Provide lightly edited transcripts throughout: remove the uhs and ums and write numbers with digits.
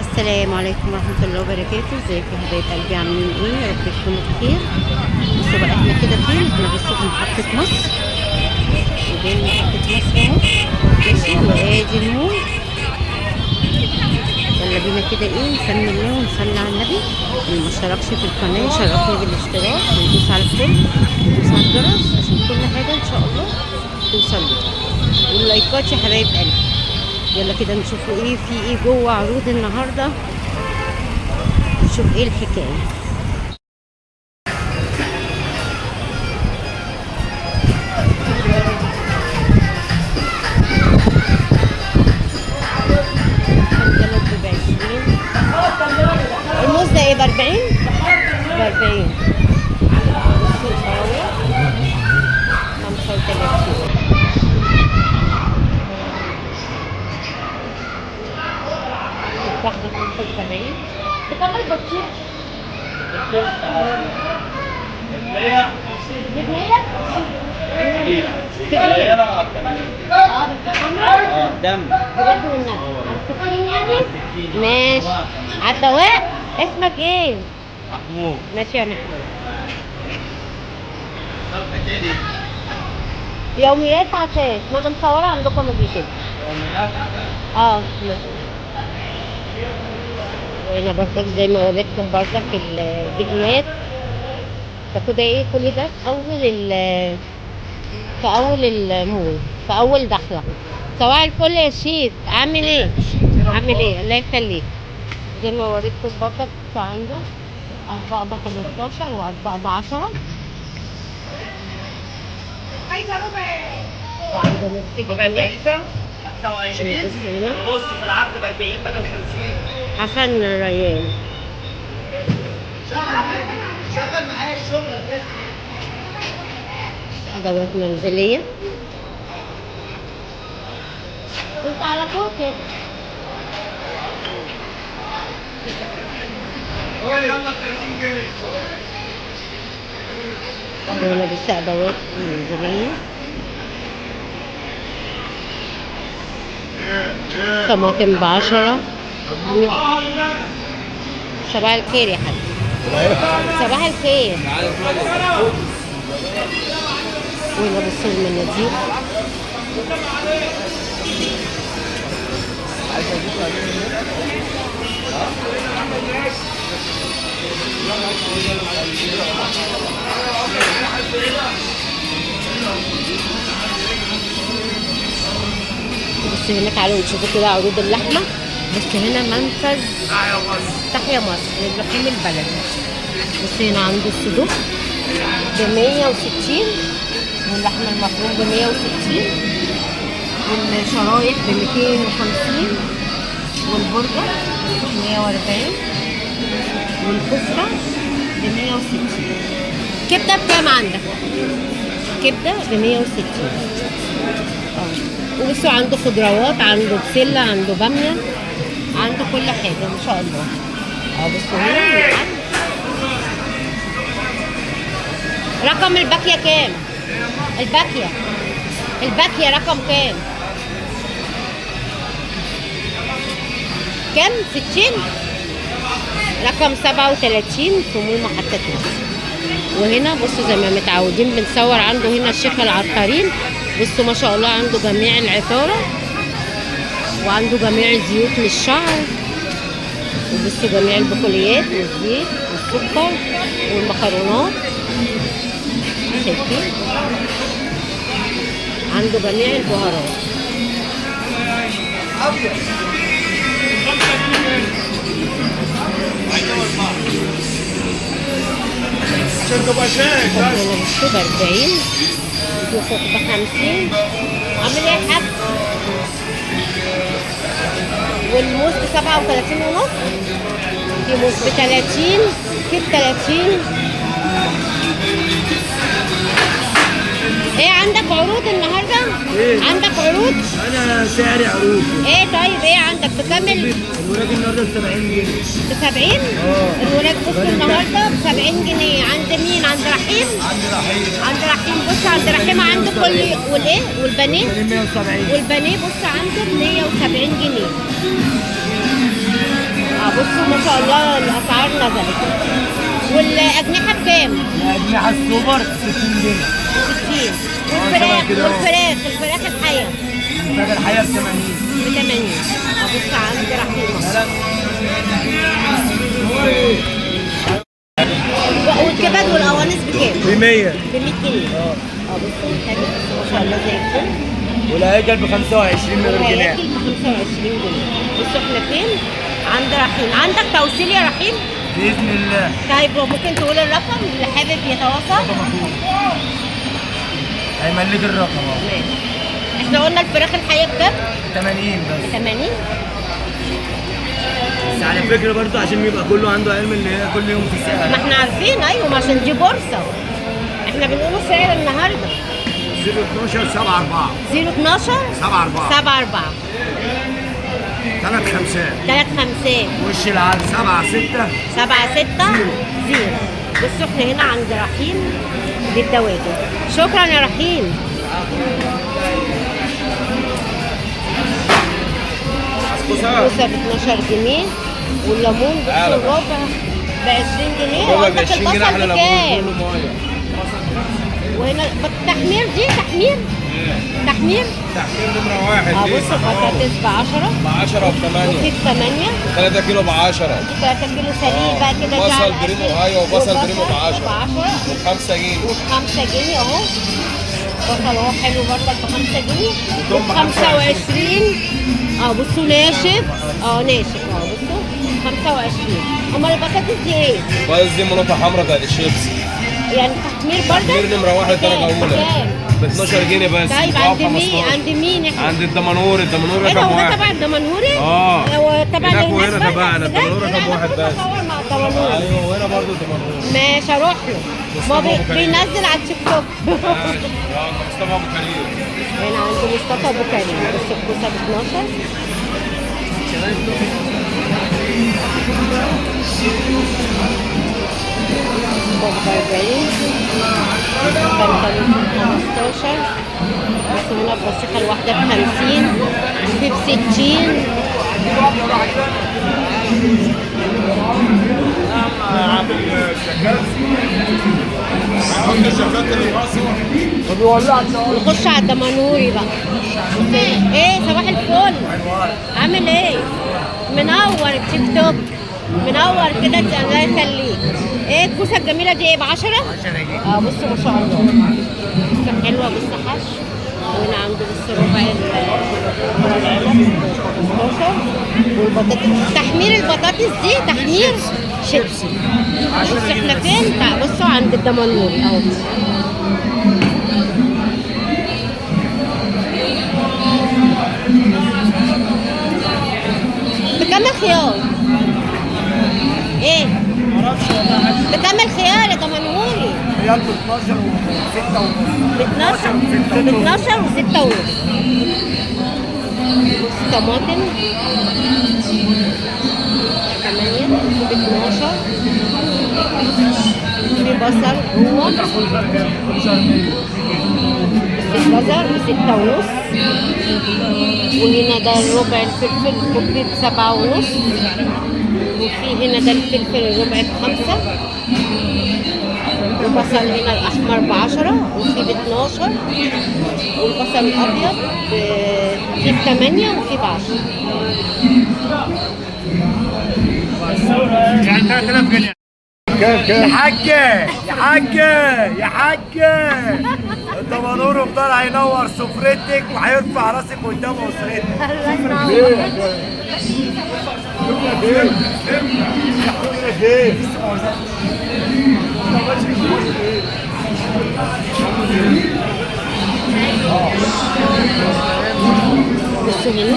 السلام عليكم ورحمة الله وبركاته. ازيكم يا حبايب قلبي، عاملين ايه؟ يا رب تكونوا بخير. بصوا بقى احنا كده فين؟ احنا بصوا في محطة مصر، قدام محطة مصر اهو، ماشي، وادي المول. يلا بينا كده ايه، نسمي الله ونصلي على النبي. اللي ما اشتركش في القناة شرفني بالاشتراك، وندوس على الكل وندوس على الجرس عشان كل حاجة ان شاء الله توصل لكم، واللايكات يا حبايب قلبي. يلا كده نشوفوا ايه في ايه جوه عروض النهارده، نشوف ايه الحكاية. الكنتالوب ب20، الموز ده ايه ب40؟ ب40. بصوا الفراوله 35. واحدة 75. بكام البطيخ؟ ب100؟ اه دم بجد والنبي على يعني؟ ماشي على الدواء. اسمك ايه؟ محمود. ماشي يا محمود. يوميات عفاف، ما انا مصورة عندكم قبل كده. يوميات عفاف. اه ماشي. وهنا برضك زي ما وريتكم برضك في الفيديوهات، فكده ايه كل ده في اول في اول المول، في اول دخله. صباح الفل يا شيف، عامل ايه؟ عامل ايه؟ الله يخليك. زي ما وريتكم برضك عنده 4 ب 15 و4 ب 10. وعنده نص جنيه. بص في العرض ب 40 بدل 50. حسن الريان. شغل معايا الشغل. أدوات منزلية. كنت على طول كده. يلا 30 جنيه. هنا لسه أدوات منزلية. طماطم ب10. صباح الخير يا حبيبي. صباح الخير. وهنا بصوا المناديل. بصوا هنا تعالوا نشوفوا كده عروض اللحمة. بصوا هنا منفذ تحيا مصر للحوم البلدي. بصوا هنا عنده الصدوق ب160، واللحمة المفروم ب160، والشرايح ب250، والبرجر 140، والكفتة ب160. كبدة بكام عندك؟ كبدة ب160. وبصوا عنده خضروات، عنده بسلة، عنده بامية، عنده كل حاجة ما شاء الله. بصوا هنا رقم الباكية كام؟ الباكية الباكية رقم كام؟ كام؟ 60؟ رقم 37 في مول محطة مصر. وهنا بصوا زي ما متعودين بنصور عنده هنا الشيخ العطارين. بصوا ما شاء الله عنده جميع العطارة، وعنده جميع الزيوت للشعر، وبصوا جميع البقوليات والزيت والسكر والمكرونات. شايفين؟ عنده جميع البهارات. بصوا ب40، وفوق ب50. عامل ايه يا حاج؟ والموز ب37.5، في موز ب30، في ب30. ايه عندك عروض النهارده؟ إيه؟ عندك عروض؟ انا سعري عروض. ايه طيب ايه عندك؟ بكام الوراك النهارده ب 70 جنيه. ب 70؟ الوراك بصوا النهارده ب 70 جنيه. عند مين؟ عند رحيم؟ عند رحيم. عند رحيم. بص عند رحيم عنده كل والايه؟ والبانيه؟ 170. والبانيه بص عنده ب 170 جنيه. بصوا ما شاء الله الاسعار نزلت. والاجنحه بكام؟ الأجنحة السوبر 60 جنيه. 60. والفراخ والفراخ الفراخ الحية؟ الفراخ الحية ب 80. ب 80. ابص عند رحيمه. والكبد والقوانص بكام؟ ب 100. ب 100 جنيه. بصوا حلو ما شاء الله زي الفل. والهيكل ب 25 من غير جناح. والهياكل ب 25 جنيه. بصوا احنا فين؟ عند رحيم. عندك توصيل يا رحيم؟ باذن الله. طيب ممكن تقول الرقم اللي حابب يتواصل؟ هيملك الرقم اهو. ماشي. احنا قلنا الفراخ الحية بكام؟ 80 بس. ب 80. بس على فكرة برضه عشان يبقى كله عنده علم اللي هي كل يوم في سعر. ما احنا عارفين، ايوه، ما عشان دي بورصة. احنا بنقوله سعر النهارده. 012 74 012 74 74 3 5 3 5 وش العدد 7 6 7 6 0. بصوا احنا هنا عند رحيم للدواجن. شكرا يا رحيم. كوسة ب 12 جنيه والليمون بصوا الربع ب 20 جنيه. وعندك البصل بكام؟ وهنا التحمير دي تحمير؟ تحمير؟ تحمير نمرة واحد. بص البطاطس ب 10 ب 10 وب 8 وفي ب 8 3 كيلو ب 10 3 كيلو سليم بقى كده. بصل بريمو، ايوه وبصل بريمو ب 10 ب وب 5 جنيه وب 5 جنيه اهو. بصل اهو حلو برضك ب 5 جنيه وب 25. بصوا ناشف. ناشف. بصوا 25. امال البطاطس دي ايه؟ البطاطس دي منوطة حمراء بتاعت الشيبسي. يعني تحمير برضك؟ تحمير نمرة واحد درجة أولى ب 12 جنيه بس. طيب عند مين؟ عند مين احنا؟ عند الدمنهوري. الدمنهوري رقم واحد. هو تبع الدمنهوري؟ هو تبع هناك وهنا تبعنا. الدمنهوري رقم واحد بس. مع الدمنهوري. ايوه وهنا برضه الدمنهوري. ماشي اروح له. ما بينزل على التيك توك. ماشي يلا. مصطفى ابو كريم. هنا عند مصطفى ابو كريم. بص الكوسه ب 12. ب 40. بنطلون 15. بس هنا البطيخه الواحدة ب 50 وفي ب 60. نخش على الدمنهوري بقى. ايه صباح الفل، عامل ايه؟ منور التيك توك، منور كده. الله يخليك. ايه الكوسه الجميلة دي؟ ايه ب 10؟ 10 جنيه. بصوا ما شاء الله بصوا حلوة. بصوا حش. وهنا عنده بص ربع العنب 15. والبطاطس تحمير، البطاطس دي تحمير شيبسي. بصوا احنا فين؟ بصوا عند الدمنهوري اهو. بكام الخيار؟ ايه؟ معرفش والله. بكام الخيار يا دمنهوري؟ خيار ب 12 و6 ونص. ب 12 ب 12 و6 ونص. بص طماطم 8 ب 12. في بصل جوه. بص الجزر ب 6 ونص. وهنا ده الربع الفلفل الكوبي ب 7 ونص. وفي هنا ده الفلفل الربع ب5. والبصل هنا الأحمر ب10 وفي ب12. والبصل الأبيض في ب8 وفي ب10. يعني 3000 جنيه. كام كام؟ يا حاجة يا حاجة يا حاجة، الدمنهوري فضل هينور سفرتك وهيرفع راسك قدام اسرتك. الله ينور. بصوا هنا،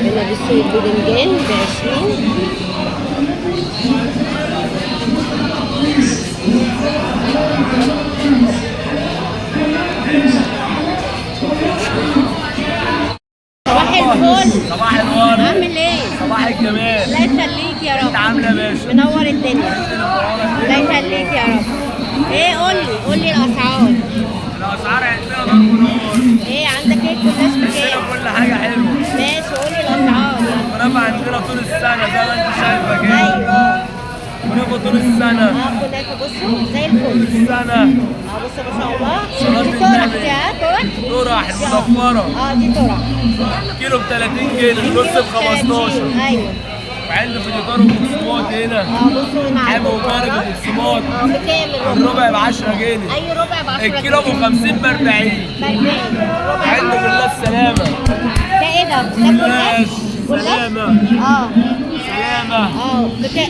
هنا بصوا الباذنجان ب20. صباح الفل. صباح الورد. عامل ايه؟ صباح الجمال. الله يخليك يا رب. انت عامله يا باشا؟ منور الدنيا. الله يخليك يا رب. ايه قول لي، قول لي الاسعار. الاسعار عندنا ضرب نار. ايه عندك ايه الجلاش بكام؟ كل حاجة حلوة. ماشي قول لي الاسعار. كنافه عندنا طول السنة زي ما انت شايفه كده. ايوه كنافه طول السنة. كنافه بصوا زي الفل طول السنة. بصوا ما شاء الله. دي طرح دي، ها طرح؟ طرح المصفره. دي طرح. كيلو ب 30 جنيه، النص ب 15. ايوه. وعنده فيجيتار وبقسماط هنا. بصوا هنا حامي وطارق وبقسماط. بكام الربع ب 10 جنيه. اي ربع ب 10 جنيه. الكيلو ب 50 ب 40. ب 40. عنده بالله السلامة. ده ايه ده؟ ده جلاش؟ جلاش؟ سلامة. سلامة.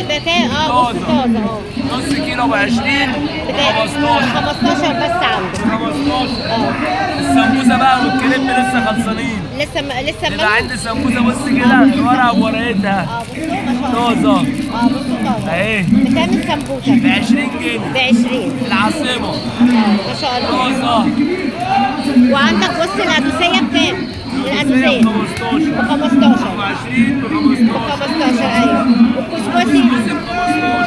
بكام؟ بص طازة اهو. نص كيلو ب 20. بكام؟ 15 بس عنده. 15. السمبوسة بقى والكريب لسه خلصانين. لسه يبقى عندي سمبوسة بص كده الورقة بورقتها. بصوا ما شاء الله. طازة. بصوا طازة. اهي. بكام السمبوسة؟ ب 20 جنيه. ب 20. العاصمة. ما شاء الله. طازة. وعندك بص القدوسية بكام؟ القدوسية ب 15. ب 15. ب 20 ب 15. ب 15 ايوه. والكسكسي؟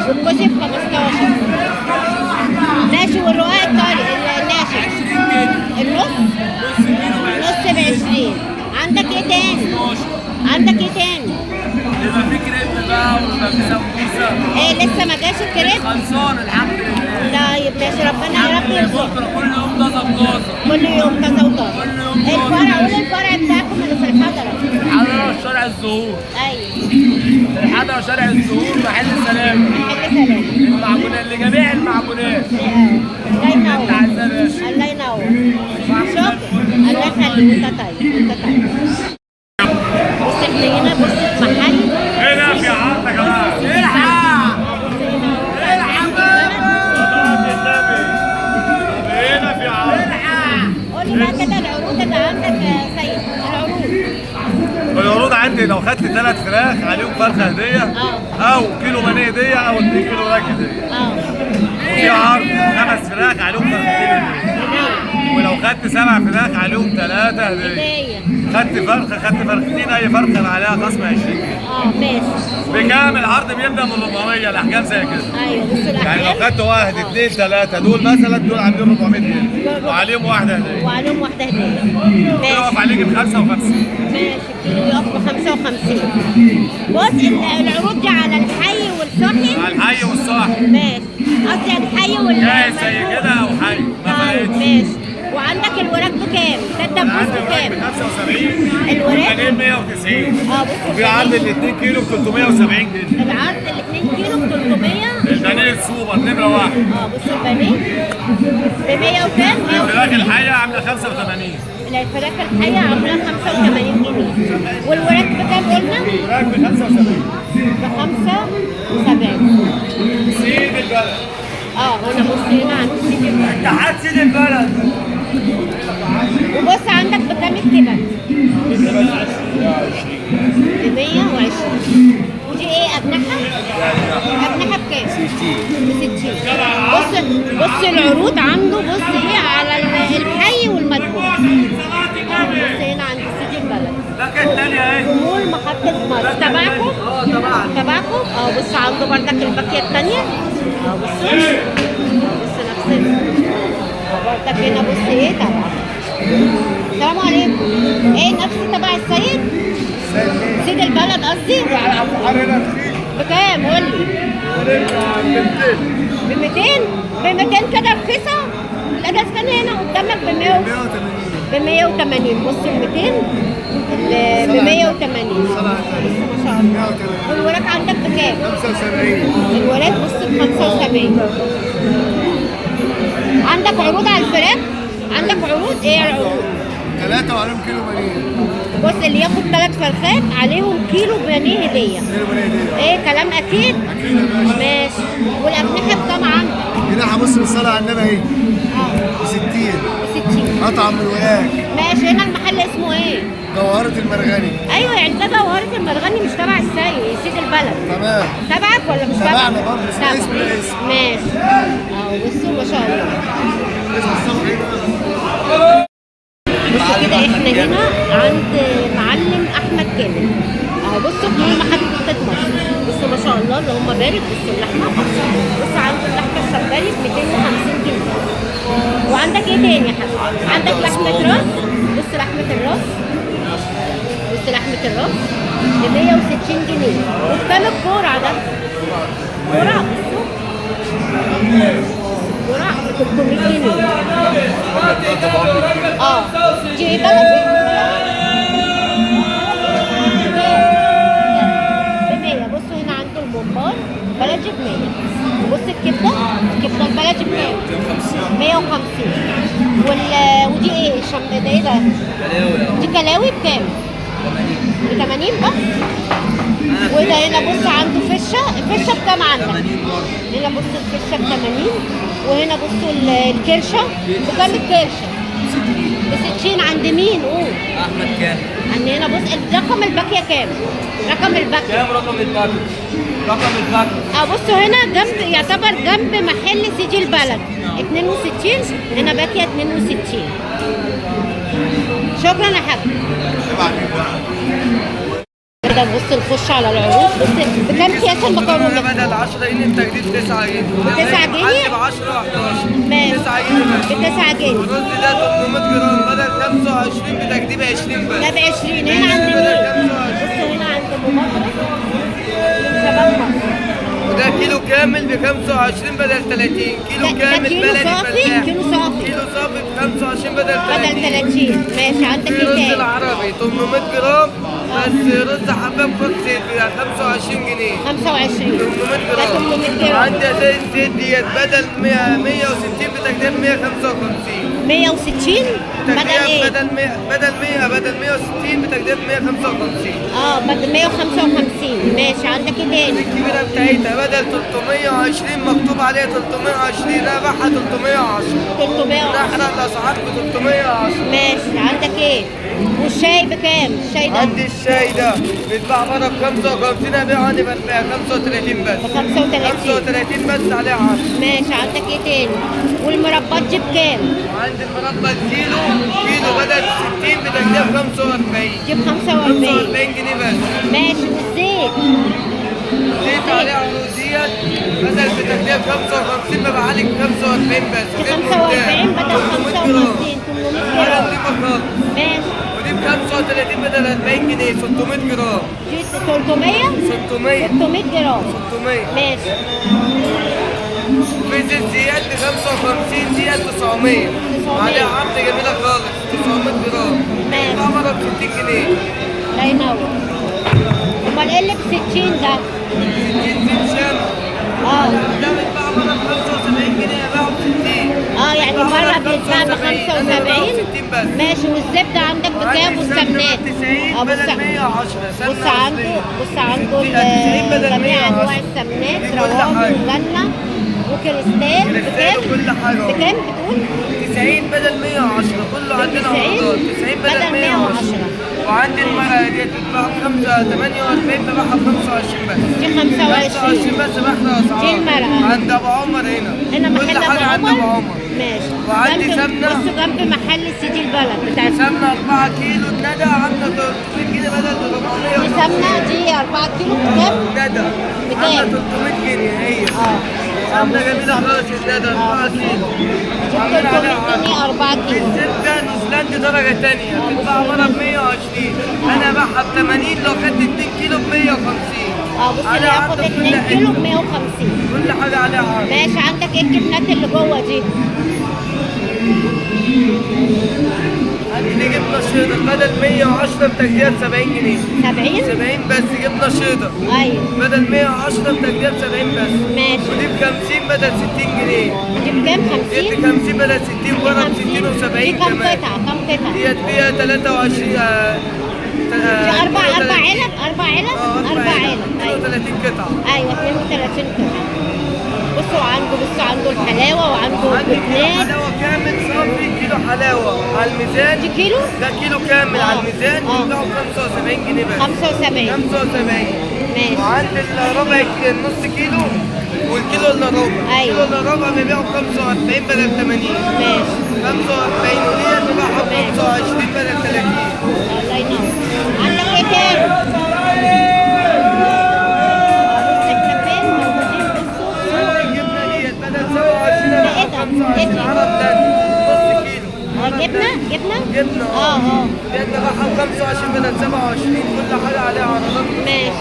والكسكسي ب 15. ماشي. والرقاق الطري الناشف؟ 20 جنيه. النص؟ نص كيلو ب 20. نص ب 20. عندك ايه تاني؟ عندك ايه تاني؟ يبقى في كريب بقى ويبقى في سمبوسة. ايه لسه ما جاش الكريب؟ خلصان الحمد لله. طيب ماشي، ربنا يا رب يرزقك. بكره كل يوم طازة بطازه. كل يوم طازة وطازه. كل يوم طازة. الفرع، قول الفرع بتاعكم اللي في الحضرة. الحضرة شارع الزهور. ايوه. الحضرة شارع الزهور، محل سلامه. محل سلامه. المعجونات لجميع المعجونات. الله ينور. انت عايزها يا باشا. الله ينور. شكرا. الله يخليك. وانت طيب، وانت طيب. بص احنا هنا، بص في محل هنا في عرض يا جماعة. الحق الحق هنا في عرض. قول لي بقى كده العروض اللي عندك يا سيد. العروض عندي لو خدت 3 فراخ عليهم فرخة هديه، او كيلو بانيه هديه، او 2 كيلو راك هديه. وفي عرض 5 فراخ عليهم فرختين هديه، ولو خدت 7 فراخ عليهم 3 هديه. خدت فرخة، خدت فرختين، اي فرخة عليها خصم 20 جنيه. ماشي. بكام العرض؟ بيبدا من 400 الاحجام زي كده. ايوه بصوا الاحجام. يعني لو خدت 1 2 3 دول مثلا، دول عاملين 400 جنيه وعليهم واحدة هديه. وعليهم واحدة هديه. ماشي. يقف عليك ب 55. ماشي، الكيلو يقف ب 55. بص العروض دي على الحي والصحي. على الحي والصاحي. ماشي، قصدي على الحي وال جاي زي كده او حي. طيب ماشي. وعندك الوراك بكام؟ ده الدبوس بكام؟ ب 75. الوراك 190. بصوا وفي عرض ال 2 كيلو ب 370 جنيه. العرض ال 2 كيلو ب 300. البانيه السوبر نمره 1. بصوا البانيه ب 100 وكام؟ الفراخ الحية عامله 85. الفراخ الحية عامله 85 جنيه. والوراك بكام قلنا؟ الوراك ب 75. ب 75. سيد البلد. هنا بص هنا عند سيد البلد. اتحاد سيد البلد. وبص عندك بكام الكبد؟ ب 120. ودي ايه اجنحة؟ اجنحة بكام؟ 60. ب 60. بص العروض عنده، بص ايه على الحي والمدبوح. بص هنا عند سيدي البلد. مول محطة مصر. تبعكم؟ تبعنا. تبعكم؟ بص عنده بردك الباكية التانية. بصوا. بص نفس بردك هنا. بص ايه تبع. السلام عليكم. ايه نفس تبع السيد؟ سيد البلد قصدي؟ بكام قول لي؟ ب 200. ب 200 كده رخيصة؟ لا ده استنى هنا قدامك ب 100. ب 180. بص ال 200 ب 180. بص ما شاء الله. والوراك عندك بكام؟ 75. الوراك بص ب 75. عندك عروض على الفراخ؟ عندك عروض؟ ايه العروض؟ 3 وعليهم كيلو بانيه. بص اللي ياخد 3 فرخات عليهم كيلو بانيه هديه. كيلو بانيه هديه. ايه كلام اكيد؟ اكيد يا باشا. ماشي. والاجنحه بكام عندك؟ جناحه بص بالصلاة على النبي اهي. ب 60. ب 60. اطعم من الوراك. ماشي. هنا المحل اسمه ايه؟ جوهرة المرغني. ايوه يعني ده جوهرة المرغني مش تبع السيد سيد البلد. تمام. تبعك ولا مش تبعك؟ تبعنا برضه، اسم الاسم. ماشي. بصوا ما شاء الله. اسم الصفحة ايه؟ بصوا كده احنا هنا عند معلم احمد كامل. بصوا في مول محطة مصر. بصوا ما شاء الله اللهم بارك. بصوا اللحمة، بصوا عنده اللحمة الشمبري ب 250 جنيه. وعندك ايه تاني يا حبيبي؟ عندك لحمه راس. بص لحمه الراس، بص بص لحمه الراس ب 160 جنيه. وبكام الكورة ده؟ كورة بصوا الكورة ب 300 جنيه. دي بلدي ب 100. بصوا هنا عنده الممبار بلدي ب 100. وبص الكبده، الكبده البلدي بكام؟ 150. ودي ايه؟ ده ايه ده؟ دي كلاوي بكام؟ ب 80 بس. وده هنا بص عنده فشه، الفشه بكام عندك؟ هنا بص الفشه ب 80. وهنا بصوا الكرشه بكام؟ الكرشه ب 60. عند مين؟ قول. احمد كام؟ عند هنا بص رقم الباكيه كام؟ رقم الباكيه كام؟ رقم الباكيه، رقم الباكيه. بصوا هنا جنب، يعتبر جنب محل سيدي البلد 62. هنا باكية 62. شكرا يا حاج. كده بص نخش على العروض. بص بكام اكياس المكرونه؟ بدل 10 جنيه بتجديد 9 جنيه. 9 جنيه؟ ب 10 11. ماشي. 9 جنيه بس. ب 9 جنيه. الرز ده 800 جرام بدل 25 بتجديد 20 بس. ده ب 20. هنا عند مين؟ بص هنا عند ابو مطرف من شباب مصر. وده كيلو كامل ب 25 بدل 30. كيلو كامل كيلو بلدي صافي، كيلو صافي، كيلو صافي ب 25 بدل 30. بدل 30. ماشي. عندك ايه الرز تاني؟ العربي 800 جرام بس رز حباب قدسي ب 25 جنيه. 25 800 جرام. ده 800 جرام. عندي ازايز الزيت ديت بدل 160 بتجديد 155. 160 بدل ايه؟ بدل 100، بدل 100، بدل 160 بتجديد 155. بدل 155. ماشي. عندك ايه تاني؟ الكبيرة بتاعتها بدل 320 مكتوب عليها 320، لا باعها 310. 310. نحرق الاسعار ب 310. ماشي. عندك ايه؟ والشاي بكام؟ الشاي ده؟ عندي الشاي ده بيتباع بره ب 55، ابيعه عندي ب 35 بس. ب 35. 35 بس عليها 10. ماشي. عندك ايه تاني؟ والمربات دي بكام؟ عندي المربى الكيلو، كيلو بدل 60 بتجديد 45. دي ب 45. 45 جنيه بس. ماشي. والزيت؟ زيت عليه عروض ديت بدل بتجديد 55 ببيعها لك 45 بس. دي 45 بدل 55. 800 ولا جرام. نضيفة خالص. ماشي. ودي ب 35 بدل 40 جنيه 600 جرام. دي 300؟ 600. 600 جرام. 600. ماشي. في زيت زياد ب 55 ديت 900. عليها عرض جميلة خالص 900 جرام. ماشي. بره ب 60 جنيه. الله ينور. امال ايه اللي ب 60 ده؟ 60 زيت شام. ده بيتباع بره ب 75 جنيه، ابيعه ب 60. يعني بره بيتباع ب 75. 60 بس. ماشي. والزبده عندك بكام؟ والسمنات؟ 90 بدل 110. بص عنده، بص عنده جميع انواع السمنات، روابي وجنه وكريستال. بكام؟ كل حاجة. بكام بتقول؟ 90 بدل 110. كله عندنا عروضات 90 بدل 110. وعندي المرقه ديت بتتباع ب 48، ببيعها ب 25 بس. دي 25 بس. بحنا اسعار. دي المرقه عند ابو عمر هنا. هنا محل ابو عمر. عند ابو عمر. ماشي. وعندي سمنه. بصوا جنب محل سيدي البلد بتاع سمنه 4 كيلو ندى عامله 300 جنيه بدل 400. دي سمنه دي 4 كيلو بكام؟ ندى بكام؟ عامله 300 جنيه هي. سمنه جميلة خالص الندى 4 كيلو. دي 300 جنيه 4 كيلو. الزبدة نيوزيلندي درجه ثانية بتتباع بره ب 120، انا باعها ب 80. لو خدت 2 كيلو ب 150. بص اللي ياخد 2 كيلو ب 150. كل حاجة عليها عرض. ماشي. عندك ايه الجبنات اللي جوه دي؟ عندي جبنه شيدر بدل 110 بتجديد 70 جنيه. 70؟ 70 بس جبنه شيدر. ايوه. بدل 110 بتجديد 70 بس. ماشي. ودي ب 50 بدل 60 جنيه. ودي بكام؟ 50؟ دي ب 50 بدل 60 بره ب 60 و70 دي كام كمان. قطعه؟ كام قطعه؟ ديت فيها 23. دي اربع علب. اربع علب؟ اربع علب. ايوه 32 قطعه. ايوه 32 قطعه. بصوا عنده، بصوا عنده الحلاوة وعنده عندي كيلو الجبنات. حلاوة كامل صافي، كيلو حلاوة على الميزان. دي كيلو؟ ده كيلو كامل على الميزان بيتباعوا ب 75 جنيه بس. 75. 75. ماشي. وعندي الربع، النص كيلو والكيلو الا ربع. ايوه. الكيلو الا ربع بيبيعوا ب 45 بدل 80. ماشي. 45 وديت ببيعها ب 25 بدل 30. الله ينور. عندك ايه تاني؟ بص احنا فين موجودين؟ بصوا الجبنة ديت بدل 27 ببيعها ب 25. عرب تاني نص كيلو. جبنه؟ جبنه؟ جبنه. ديت ببيعها ب 25 25 بدل 27، كل حاجة عليها عرضات. ماشي.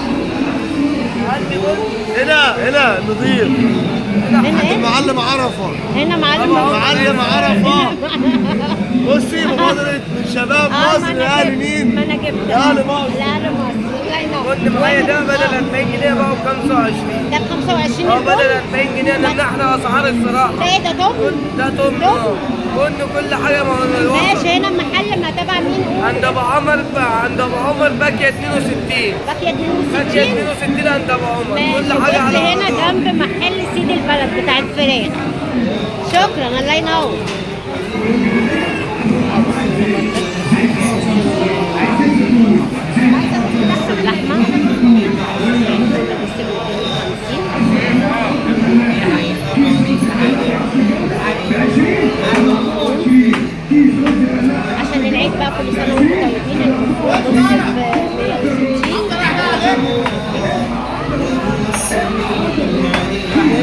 عندي بن هنا هنا نضيف هنا ايه؟ المعلم عرفه. هنا معلم. معلم عرفه. بصي مبادرة من شباب ما مصر انا الاهلي جبت. مين؟ ما انا جبت الاهلي مصر. الاهلي مصر. الله ينور. بن معايا ده بدل 40 جنيه بقى ب 25. ده ب 25. بدل 40 جنيه، لان احنا اسعار الصراحة. ده ايه ده؟ تمن؟ ده تمن. بن كل حاجة ماشي. هنا المحل ما تبع مين؟ قول. عند ابو عمر، عند ابو عمر باكية 62. باكية باكية 62. 62 عند ابو عمر. ماشي. كل حاجة بص على هنا عرضات. جنب محل سيد البلد بتاع الفراخ. شكرا، الله ينور. بص اللحمة بص 250. عشان العيد بقى، كل سنة وانتم طيبين. المفروض بص ب 160.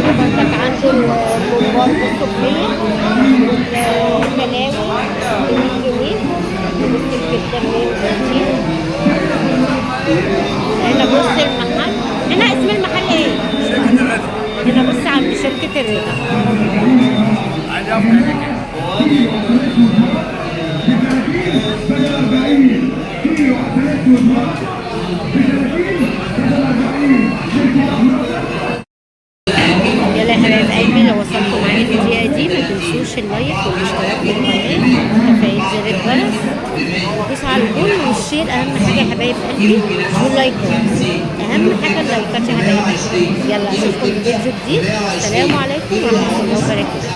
وبرضك عنده الممبار بص ب 100، والكلاوي ب 100 جنيه، وبص الكبدة ب 160. هنا بص المحل، هنا اسم المحل ايه؟ شركة الرضا. هنا بص عند شركة الرضا. عايز افتح كده. يلا يا حبايب قلبي، لو وصلتوا معايا الدقيقة دي ما تنسوش ال like والاشتراك في القناة وتفعيل زر الجرس ودوسوا على الكل وال share. أهم حاجة يا حبايب قلبي واللايكات، أهم حاجة اللايكات يا حبايب قلبي. يلا أشوفكم في فيديو جديد. السلام عليكم ورحمة الله وبركاته.